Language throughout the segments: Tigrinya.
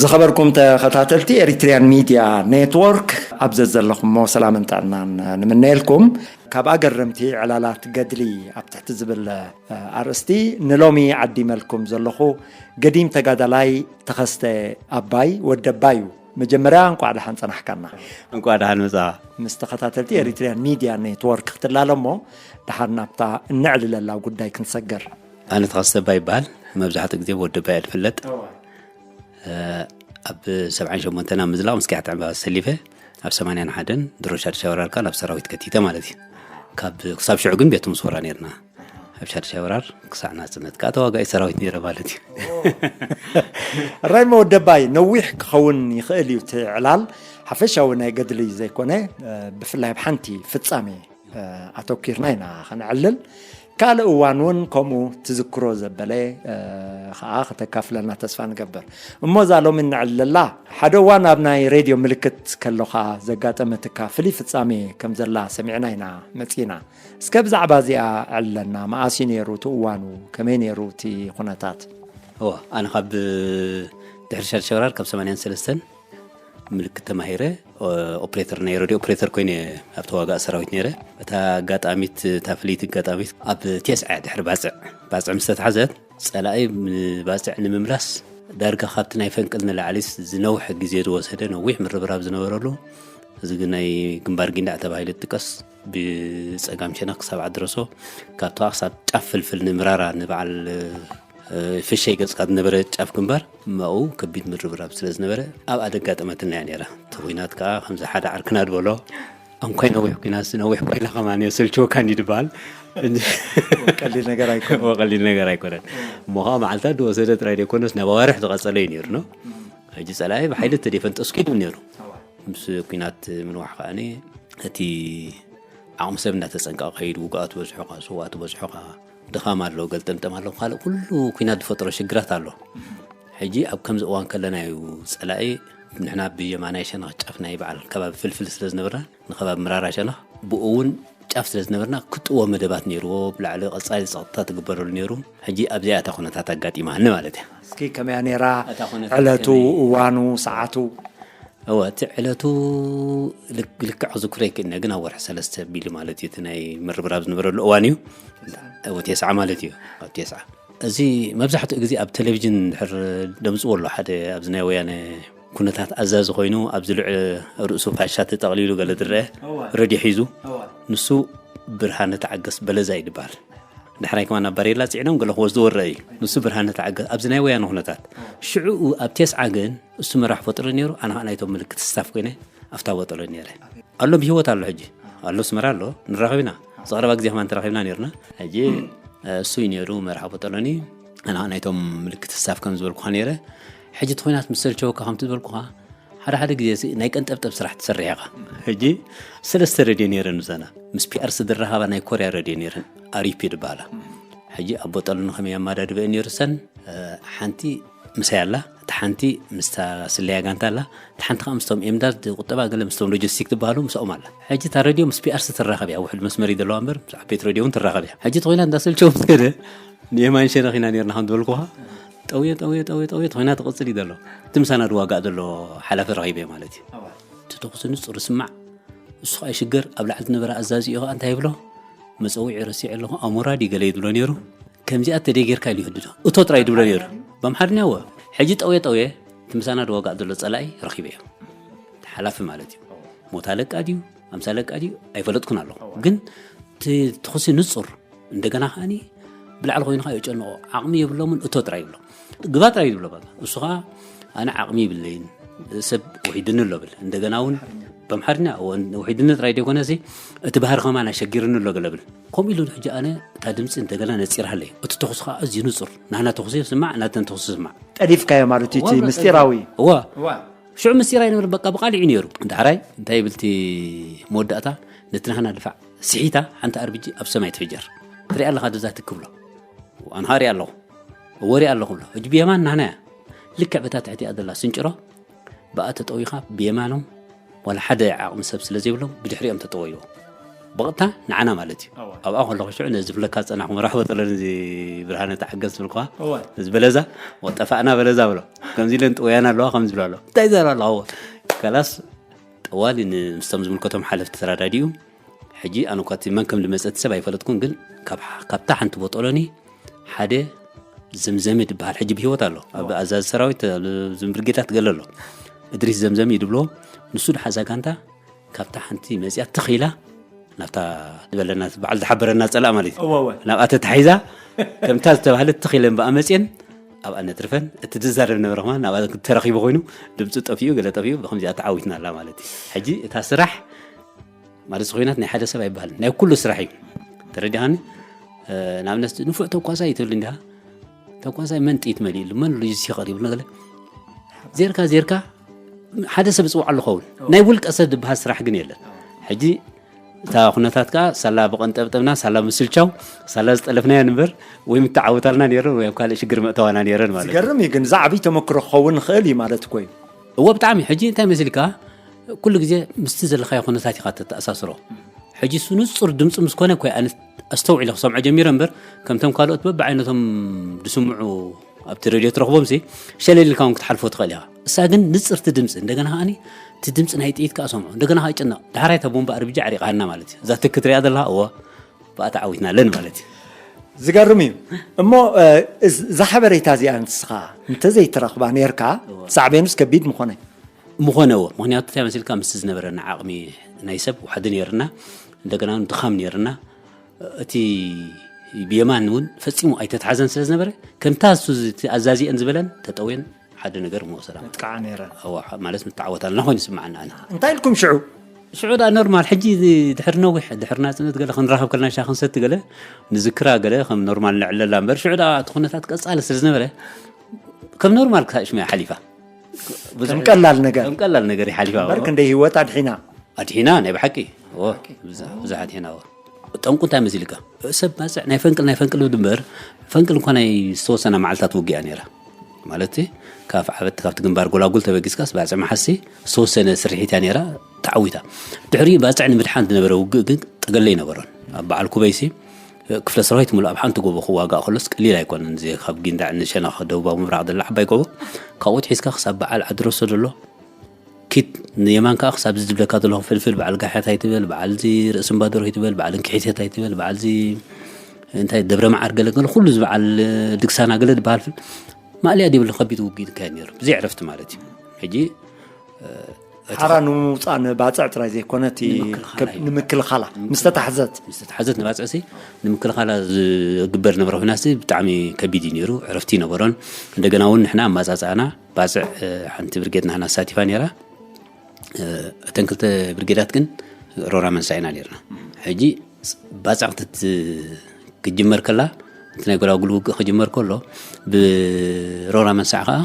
ዝኸበርኩም ተኸታተልቲ ኤሪትሪያን ሚድያ ኔትወርክ፣ ኣብ ዘዘለኹሞ ሰላምን ጥዕናን ንምነየልኩም። ካብ ኣገረምቲ ዕላላት ገድሊ ኣብ ትሕቲ ዝብል ኣርእስቲ ንሎሚ ዓዲመልኩም ዘለኹ ገዲም ተጋዳላይ ተኸስተ ኣባይ፣ ወዲ ኣባይ እዩ። መጀመርያ እንቋዕ ደሓን ጸናሕካና። እንቋዕ ደሓን መጻ። ምስ ተኸታተልቲ ኤሪትሪያን ሚድያ ኔትወርክ ክትላለ እሞ፣ ደሓር ናብታ እነዕልለላ ጉዳይ ክንሰገር። ኣነ ተኸስተ ኣባይ ይበሃል። መብዛሕትኡ ግዜ ብወዲ ኣባይ እየ ዝፍለጥ። ኣብ ሰብዓን ሸሞንተን ኣብ ምዝላቕ ምስ ቅያት ዕምባባ ተሰሊፈ፣ ኣብ ሰማንያን ሓደን ድሮ ሻድሻይ ወራር ከኣ ናብ ሰራዊት ከቲተ ማለት እዩ። ካብ ክሳብ ሽዑ ግን ቤት ምስ ወራ ነርና። ኣብ ሻድሻይ ወራር ክሳዕ ናጽነት ከኣ ተዋጋኢ ሰራዊት ነይረ ማለት እዩ። ራይሞ ወደባይ፣ ነዊሕ ክኸውን ይኽእል እዩ እቲ ዕላል፣ ሓፈሻዊ ናይ ገድሊ ዘይኮነ፣ ብፍላይ ኣብ ሓንቲ ፍጻሜ ኣተኪርና ኢና ከነዕልል። ካልእ እዋን እውን ከምኡ ትዝክሮ ዘበለ ከኣ ከተካፍለና ተስፋ ንገብር። እሞ እዛ ሎሚ እነዕልለላ፣ ሓደ እዋን ኣብ ናይ ሬድዮ ምልክት ከሎኻ ዘጋጠመትካ ፍሉይ ፍጻሜ ከም ዘላ ሰሚዕና ኢና መጺእና። እስከ ብዛዕባ እዚኣ ዕልለና። መኣስ እዩ ነይሩ እቲ እዋኑ? ከመይ ነይሩ እቲ ኩነታት? እወ፣ ኣነ ካብ ድሕሪ ሻድሻይ ወራር ካብ ሰማንያን ሰለስተን ምልክት ተማሂረ፣ ኦፕሬተር፣ ናይ ሬድዮ ኦፕሬተር ኮይነ ኣብ ተዋጋእ ሰራዊት ነይረ። እታ ኣጋጣሚት፣ እታ ፍልይቲ ኣጋጣሚት ኣብ ቴስዓ ድሕሪ ባጽዕ፣ ባጽዕ ምስ ተታሕዘት፣ ጸላኢ ባጽዕ ንምምላስ ዳርጋ ካብቲ ናይ ፈንቅል ንላዕሊስ ዝነውሐ ግዜ ዝወሰደ ነዊሕ ምርብራብ ዝነበረሉ፣ እዚ ግን ናይ ግንባር ጊንዳዕ ተባሂሉ ይጥቀስ። ብጸጋም ሸነኽ ክሳብ ዓድረሶ፣ ካብቲ ክሳብ ጫፍ ፍልፍል ንምራራ፣ ንበዓል፣ እ፣ ፍሸይ ገጽካ ዝነበረ ጫፍ ግንባር፣ ማኡ ከቢድ ምርብራብ ስለ ዝነበረ፣ ኣብኣ ደጋጠመትና እያ ነይራ። እቲ ኲናት ከኣ ከምዚ ሓደ ዓርክና ዝበሎ፣ ኣንኳይ ነዊሕ ኲናትሲ ነዊሕ ኮይና ከማን እዮ፣ ሰልችወካን እዩ ዝበሃል። ቀሊል ነገር ኣይኮነን። እወ፣ ቀሊል ነገር ኣይኮነን። እሞ ከኣ መዓልታት ዝወሰደ ጥራይ ዘይኮነስ፣ ናብ ኣዋርሕ ዝቐጸለ እዩ ነይሩ፣ ኖ? ሕጂ ጸላኢ ብሓይሊ ተደፈንጠስኩ ኢሉ ነይሩ። ምስ ኲናት ምንዋሕ ከኣኒ፣ እቲ ዓቕሚ ሰብ እናተጸንቀቐ ከይዱ፣ ውጉኣት በዝሑ ኸኣ፣ ስዉኣት በዝሑ ኸኣ፣ ድኻም ኣሎ፣ ገልጠምጠም ኣሎ፣ ካልእ ኩሉ ኲናት ዝፈጥሮ ሽግራት ኣሎ። ሕጂ ኣብ ከምዚ እዋን ከለና እዩ ጸላኢ፣ ንሕና ብየማናይ ሸነኽ ጫፍ ናይ በዓል ከባቢ ፍልፍል ስለ ዝነበርና፣ ንከባቢ ምራራ ሸነኽ ብኡ እውን ጫፍ ስለ ዝነበርና፣ ክጥዎ መደባት ነይርዎ፣ ብላዕሊ ቀጻሊ ጸቕጥታት ትግበረሉ ነይሩ። ሕጂ ኣብዚኣ እታ ኩነታት ኣጋጢማኒ ማለት እያ። እስኪ ከመያ ነይራ እታ ኩነታት ዕለቱ፣ ከመይ? እዋኑ፣ ሰዓቱ? እወ፣ እቲ ዕለቱ ልክ-፣ ልክዕ ክዝክሮ ኣይክእልን፣ ግን ኣብ ወርሒ ሰለስተ ኣቢሉ ማለት እዩ፣ እቲ ናይ ምርብራብ ዝነበረሉ እዋን እዩ። እወ፣ ቴስዓ ማለት እዩ፣ ኣብ ቴስዓ። እዚ መብዛሕትኡ ግዜ ኣብ ቴሌቪዥን ድሕር ደምጽዎ ኣሎ፣ ሓደ ኣብዚ ናይ ወያነ ኩነታት ኣዛዚ ኮይኑ፣ ኣብዚ ልዕ ርእሱ ፋሻ ተጠቕሊሉ ገለ ዝረአ እወ። ረድዮ ሒዙ፣ እወ። ንሱ ብርሃነ ተዓገስ በለዛ እዩ ዝበሃል። ዳሕራይ ከማን ናብ ባሬላ ጽዒኖም ገለ ክወስድዎ ዝረአ እዩ። ንሱ ብርሃነ ተዓገስ ኣብዚ ናይ ወያነ ኩነታት። ሽዑ ኣብ ቴስዓ ግን እሱ መራሕ ፈጥሩ ነይሩ፣ ኣነ ኸኣ ናይቶም ምልክት ስታፍ ኮይነ ኣፍታ ቦጠሎ ነይረ። ኣሎ ብህይወት ኣሎ ሕጂ። ኣሎ ኣስመራ ኣሎ፣ ንራኸብ ኢና። ዝቐረባ ግዜ ከማን ተራኺብና ነይርና። ሕጂ፣ እ፣ እሱ እዩ ነይሩ መራሕ ቦጠሎኒ። ኣነ ኸኣ ናይቶም ምልክት ስታፍ ከም ዝበልኩኻ ነይረ። ሕጂ እቲ ኹናት ምስ ሰልቸወካ ከምቲ ዝበልኩኻ፣ ሓደ ሓደ ግዜ ሲ ናይ ቀንጠብጠብ ስራሕ ትሰርሕ ኢኻ። ሕጂ ሰለስተ ረድዮ ነይረን ምሳና። ምስ ፒኣርሲ ዝራኸባ ናይ ኮርያ ረድዮ ነይረን። ኣር ዩ ፒ ዝበሃላ። ሕጂ ኣብ ቦጠሎኒ ከመይ ኣመዳድበአን ነይሩ ሰን፣ እ፣ ሓንቲ ምሳይ ኣላ፣ እታ ሓንቲ ምስታ ስለያ ጋንታ ኣላ፣ እታ ሓንቲ ከኣ ምስቶም ኤምዳድ ቁጠባ ገለ ምስቶም ሎጂስቲክ ዝበሃሉ ምስኦም ኣላ። ሕጂ እታ ረድዮ ምስ ፒኣርሲ ትራኸብ እያ፣ ውሑድ መስመር እዩ ዘለዋ እምበር፣ ምስ ዓበይቲ ረድዮ እውን ትራኸብ እያ። ሕጂ እቲ ኹናት እንዳሰልቸው ምስ ከደ፣ ንየማን ሸነኽ ኢና ነይርና ከም ዝበልኩኻ፣ ጠውየ፣ ጠውየ፣ ጠውየ፣ ጠውየ፣ እቲ ኹናት ይቕጽል እዩ ዘሎ። እቲ ምሳና ዝዋጋእ ዘሎ ሓላፊ ረኺበ ማለት እዩ። እዋ። እቲ ተኹሲ ንጹር ይስማዕ። እሱ ኸኣ ይሽገር፣ ኣብ ላዕሊ ዝነበረ ኣዛዚኡ ኸኣ እንታይ ይብሎ? መጸውዒ ረሲዐ ኣለኹ፣ ኣሞራ ድዩ ገለ እዩ ዝብሎ ነይሩ። ከምዚኣ ተደይ ጌርካ ኢሉ ይህድዶ። እቶ ጥራይ ድብሎ ነይሩ። ብኣምሓርኛ እወ። ሕጂ ጠውየ ጠውየ፣ እቲ ምሳና ዝዋጋእ ዘሎ ጸላኢ ረኺበዮ። እቲ ሓላፊ ማለት እዩ። ሞት ኣለቃ ድዩ፣ ኣምሳ ኣለቃ ድዩ፣ ኣይፈለጥኩን ኣለኹ። ግን እቲ ተኹሲ ንጹር። እንደገና ከኣኒ ብላዕሊ ኮይኑ ከኣ የጨንቖ። ዓቕሚ የብሎምን፣ እቶ ጥራይ ይብሎ። ግባ ጥራይ ይብሎ በቃ። እሱ ከኣ ኣነ ዓቕሚ ይብለይን፣ ሰብ ውሒድኒ ኣሎ ብል። እንደገና እውን ብኣምሓርኛ፣ እወ፣ ውሒድኒ ጥራይ ዘይኮነሲ፣ እቲ ባህሪ ከማን ኣሸጊርኒ ኣሎ ገለ ብል። ከምኡ ኢሉ ሕጂ ኣነ እታ ድምጺ እንደገና ነጺራለይ። እቲ ተኹሲ ከኣ ኣዝዩ ንጹር። ናህና ተኹሲ ይስማዕ፣ ናተን ተኹሲ ይስማዕ። ጠሊፍካዮ ማለት እዩ፣ እቲ እወ፣ ምስጢራዊ። እወ። እወ። ሽዑ ምስጢር ኣይነበረን፣ በቃ ብቓልዕ እዩ ነይሩ። ዳሕራይ እንታይ ይብል እቲ መወዳእታ፣ ነቲ ናህና ድፋዕ ስሒታ ሓንቲ ኣር ቢ ጂ ኣብ ሰማይ ትፍጀር። ትሪኣ ኣለኻ ዶ እዛ ትክ ብሎ? ኣንሃ ሪኣ ኣለኹ። እወ ሪኣ ኣለኹ ብሎ። ሕጂ ብየማን ናህና እያ። ልክዕ በታ ትሕቲኣ ዘላ ስንጭሮ፣ ብኣ ተጠዊኻ ብየማኖም ዋላ ሓደ ዓቕሚ ሰብ ስለ ዘይብሎም ብድሕሪኦም ተጠወይዎ። ብቕጥታ ንዓና ማለት እዩ። ኣብኣ ከለኹ ሽዑ ነዚ ዝፍለካ ዝጸናሕኩ መራሕቦ ጠለኒ እዚ ብርሃነ ተዓገስ ዝብልኳ እዚ በለዛ ጠፋእና በለዛ ብሎ ከምዚ ኢለን ጥወያና ኣለዋ ከም ዝብሎ ኣሎ እንታይ ዘራ ኣለዋ ከላስ ጠዋሊ ምስቶም ዝምልከቶም ሓለፍቲ ተራዳዲኡ ሕጂ ኣነ እኳ እቲ መን ከም ዝመጸ እቲ ሰብ ኣይፈለጥኩን ግን ካብታ ሓንቲ ቦጦሎኒ ሓደ ዘምዘሚ ዝበሃል ሕጂ ብህይወት ኣሎ ኣብ ኣዛዚ ሰራዊት ዝምብርጌታት ገለ ኣሎ እድሪስ ዘምዘሚ እዩ ድብሎ ንሱ ድሓዛ ጋንታ ካብታ ሓንቲ መፅያ ትኽ ኢላ ናብታ ዝበለና በዓል ዝሓበረና ፀላእ ማለት እዩ ናብኣ ተታሒዛ ከምታ ዝተባህለት ትኽ ኢለን ብኣ መፅየን ኣብኣ ነትርፈን እቲ ዝዛረብ ነበረ ከማ ናብኣ ተረኺቡ ኮይኑ ድምፂ ጠፊኡ ገለ ጠፊኡ ብከምዚኣ ተዓዊትና ኣላ ማለት እዩ ሕጂ እታ ስራሕ ማለት እዚ ኮይናት ናይ ሓደ ሰብ ኣይበሃልን ናይ ኩሉ ስራሕ እዩ ተረዲኻኒ ንኣብነት ንፉዕ ተኳሳይ ይትብል እንዲኻ ተኳሳይ መን ጥይት መሊእሉ መን ሎጂስቲክ ቀሪቡ ነገለ ዜርካ ዜርካ ሓደ ሰብ ዝፅዋዕ ኣለኸውን ናይ ውልቀ ሰብ ዝበሃል ስራሕ ግን የለን ሕጂ እታ ኩነታት ከዓ ሳላ ብቐንጠብጠብና ሳላ ምስልቻው ሳላ ዝጠለፍናዮ ንበር ወይ ምተዓወታልና ነይረን ወይ ኣብ ካልእ ሽግር መእተዋና ነይረን ማለት ዝገርም እዩ ግን ዛዕቢ ተመክሮ ክኸውን ይኽእል እዩ ማለት እኮ እዩ እዎ ብጣዕሚ ሕጂ እንታይ መሲልካ ኩሉ ግዜ ምስቲ ዘለኻዮ ኩነታት ኢኻ ተተኣሳስሮ ሕጂ እሱ ንፁር ድምፂ ምስ ኮነ ኮይ ኣነ ኣስተውዒለ ክሰምዖ ጀሚረ እምበር ከምቶም ካልኦት በብዓይነቶም ዝስምዑ ኣብቲ ሬድዮ ትረኽቦም ሲ ሸለል ኢልካ እውን ክትሓልፎ ትኽእል ኢኻ እሳ ግን ንፅርቲ ድምፂ እንደገና ከዓኒ እቲ ድምፂ ናይ ጥይት ከዓ ሰምዖ እንደገና ከዓ ይጭነቕ ዳሕራይ እታ ቦምባ ኣርብጃ ኣዕሪቓሃና ማለት እዩ እዛ ትክ ትሪኣ ዘለኻ እዎ ብኣ ተዓዊትናለን ማለት እዩ ዝገርም እዩ እሞ እዛ ሓበሬታ እዚኣ ንስኻ እንተዘይትረኽባ ነርካ ሳዕቤኑስ ከቢድ ምኾነ ምኾነ እዎ ምክንያቱ እንታይ መሲልካ ምስ ዝነበረና ዓቕሚ ናይ ሰብ ዋሕዲ ነርና እንደገና ድኻም ነርና እቲ ብየማን እውን ፈፂሙ ኣይተትሓዘን ስለ ዝነበረ ከምታ ኣዛዚአን ዝበለን ተጠውየን ሓደ ነገር ምወሰዳ መጥቃዓ ነይረን ማለት ምተዓወታልና ኮይኑ ስምዓና ኣነ እንታይ ኢልኩም ሽዑ ሽዑ ዳ ኖርማል ሕጂ ድሕሪ ነዊሕ ድሕሪ ናፅነት ገለ ክንራኸብ ከለና ሻ ክንሰቲ ገለ ንዝክራ ገለ ከም ኖርማል ነዕለላ እምበር ሽዑ ዳ እቲ ኩነታት ቀፃሊ ስለ ዝነበረ ከም ኖርማል ክሳብ ሽመያ ሓሊፋ ከም ቀላል ነገር ከም ቀላል ነገር ይሓሊፋ እምበር ክንደይ ህይወት ኣድሒና ኣድሒና ናይ ብሓቂ ብዙሕ ኣድሒና ጠንቁ እንታይ መሲልካ ሰብ ባፅዕ ናይ ፈንቅል ናይ ፈንቅል እምበር ፈንቅል እንኳ ናይ ዝተወሰነ መዓልታት ውግእ እያ ነይራ ማለት ካብ ዓበት ካብቲ ግንባር ጎላጉል ተበጊስካስ ባፅዕ መሓሲ ዝተወሰነ ስርሒት እያ ነይራ ተዓዊታ ድሕሪኡ ባፅዕ ንምድሓን ዝነበረ ውግእ ግን ጠገለ ኣይነበሮን ኣብ በዓል ኩበይሲ ክፍለ ሰራዊት ሙሉእ ኣብ ሓንቲ ጎቦ ክዋጋእ ከሎስ ቀሊል ኣይኮነን እዚ ካብ ጊንዳዕ ንሸነኽ ደቡባዊ ምብራቕ ዘላ ዓባይ ጎቦ ካብኡ ትሒዝካ ክሳብ በዓል ዓዲ ረሶ ዘሎ ኪድ ንየማን ከዓ ክሳብ እዚ ዝብለካ ዘለኹ ፍልፍል በዓል ጋሕያት ኣይትበል በዓል እዚ ርእሲ እምባደሮ ኣይትበል በዓል እንክሒትት ኣይትበል በዓል እዚ እንታይ ደብረ መዓር ገለገለ ኩሉ እዚ በዓል ድግሳና ገለ ዝበሃል ፍል ማእለያ ዘይብሉ ከቢድ ውግእ ዝካየድ ነይሩ ብዘይ ዕረፍቲ ማለት እዩ ሕጂ ሓራ ንምውፃእ ንባፅዕ ጥራይ ዘይኮነ እቲ ንምክልኻላ ምስ ተታሕዘት ምስ ተታሕዘት ንባፅዕ ሲ ንምክልኻላ ዝግበር ነበረ ኩናት ብጣዕሚ ከቢድ እዩ ነይሩ ዕረፍቲ ይነበሮን እንደገና እውን ንሕና ኣማፃፅኣና ባፅዕ ሓንቲ ብርጌድ ናህና ኣሳቲፋ ነይራ እተን ክልተ ብርጌዳት ግን ሮራ መንሳ ኢና ነርና ሕጂ ባፅዕ ክትት ክጅመር ከላ እቲ ናይ ጎላጉል ውግእ ክጅመር ከሎ ብሮራ መንሳዕ ከዓ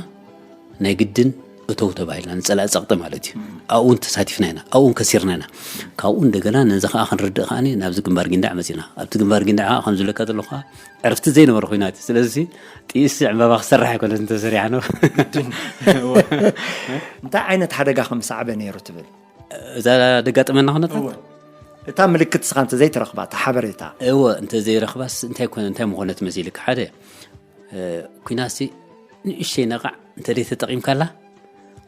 ናይ ግድን እተው ተባሂልና ንፀላኢ ፀቕጢ ማለት እዩ ኣብኡን ተሳቲፍና ኢና ኣብኡን ከሲርና ኢና ካብኡ እንደገና ነዚ ከዓ ክንርድእ ከዓ ናብዚ ግንባር ጊንዳዕ መፂና ኣብቲ ግንባር ጊንዳዕ ከዓ ከም ዝብለካ ዘለኹ ዕርፍቲ ዘይነበረ ኩናት እዩ ስለዚ ጥይስ ዕምባባ ክሰርሕ ኣይኮነት እንተሰሪሓ ነው እንታይ ዓይነት ሓደጋ ከም ሰዓበ ነይሩ ትብል እዛ ደጋጠመና ኩነታት እታ ምልክት ስኻ እንተ ዘይትረኽባ እታ ሓበሬታ እወ እንተ ዘይረኽባስ እንታይ ኮነ እንታይ ምኾነት መሲልካ ሓደ ኩናሲ ንእሸይ ነቓዕ እንተ ተጠቒምካላ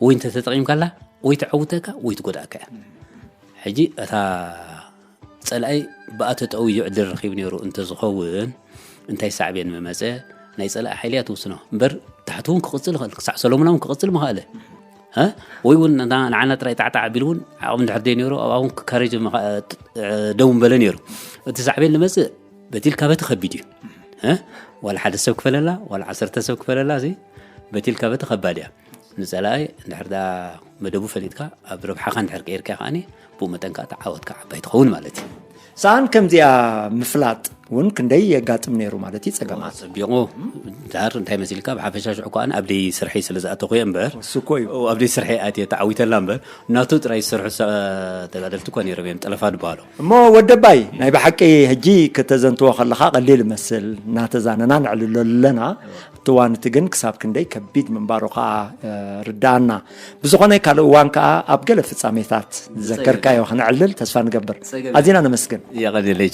ወይ እንተ ተጠቒምካላ ወይ ትዐውተካ ወይ ትጎዳእካ እያ ሕጂ እታ ጸላኢ ብኣ ተጠውዩ ዕድል ረኺቡ ነይሩ እንተዝኸውን እንታይ ሳዕቤን ምመጸ ናይ ጸላኢ ሓይሊ እያ ትውስኖ እምበር ታሕቲ እውን ክቕጽል ይኽእል ክሳዕ ሰሎሙና እውን ክቕጽል ምኽኣለ ወይ እውን ንዓና ጥራይ ጣዕጣዕ ኣቢሉ እውን ዓቕሚ እንድሕር ደይ ነይሩ ኣብኣ እውን ክካረጅ ደው ምበለ ነይሩ እቲ ሳዕቤን ዝመጽእ በቲ ኢልካ በቲ ከቢድ እዩ ዋላ ሓደ ሰብ ክፈለላ ዋላ ዓሰርተ ሰብ ክፈለላ እዚ በቲ ኢልካ በቲ ከባድ እያ ንፀላኢ እንድሕር ዳ መደቡ ፈሊጥካ ኣብ ረብሓኻ እንድሕር ቀይርካ ከዓኒ ብኡ መጠን ከዓ ተዓወትካ ዓባይ ትኸውን ማለት እዩ ሰኣን ከምዚኣ ምፍላጥ እውን ክንደይ የጋጥም ነይሩ ማለት እዩ ጸገማት። ጸቢቑ ዳር እንታይ መሲልካ ብሓፈሻ ሽዑ ከኣ ኣብ ደይ ስርሐይ ስለ ዝኣተኹ እየ እምበር እሱ እኮ እዩ። ኣብ ደይ ስርሐይ ኣትየ ተዓዊተላ እምበር ናቱ ጥራይ ዝሰርሑ ተጋደልቲ እኮ ነይሮም እዮም ጠለፋ ዝበሃሉ። እሞ ወደባይ ናይ ብሓቂ ሕጂ ከተዘንትዎ ከለኻ ቀሊል ይመስል እናተዛነና ነዕልሎ ኣለና። እቲ እዋን እቲ ግን ክሳብ ክንደይ ከቢድ ምንባሩ ከዓ ርዳኣና። ብዝኾነ ካልእ እዋን ከዓ ኣብ ገለ ፍጻሜታት ዘከርካዮ ክነዕልል ተስፋ ንገብር። ኣዚና ነመስግን። የቐኒለይ።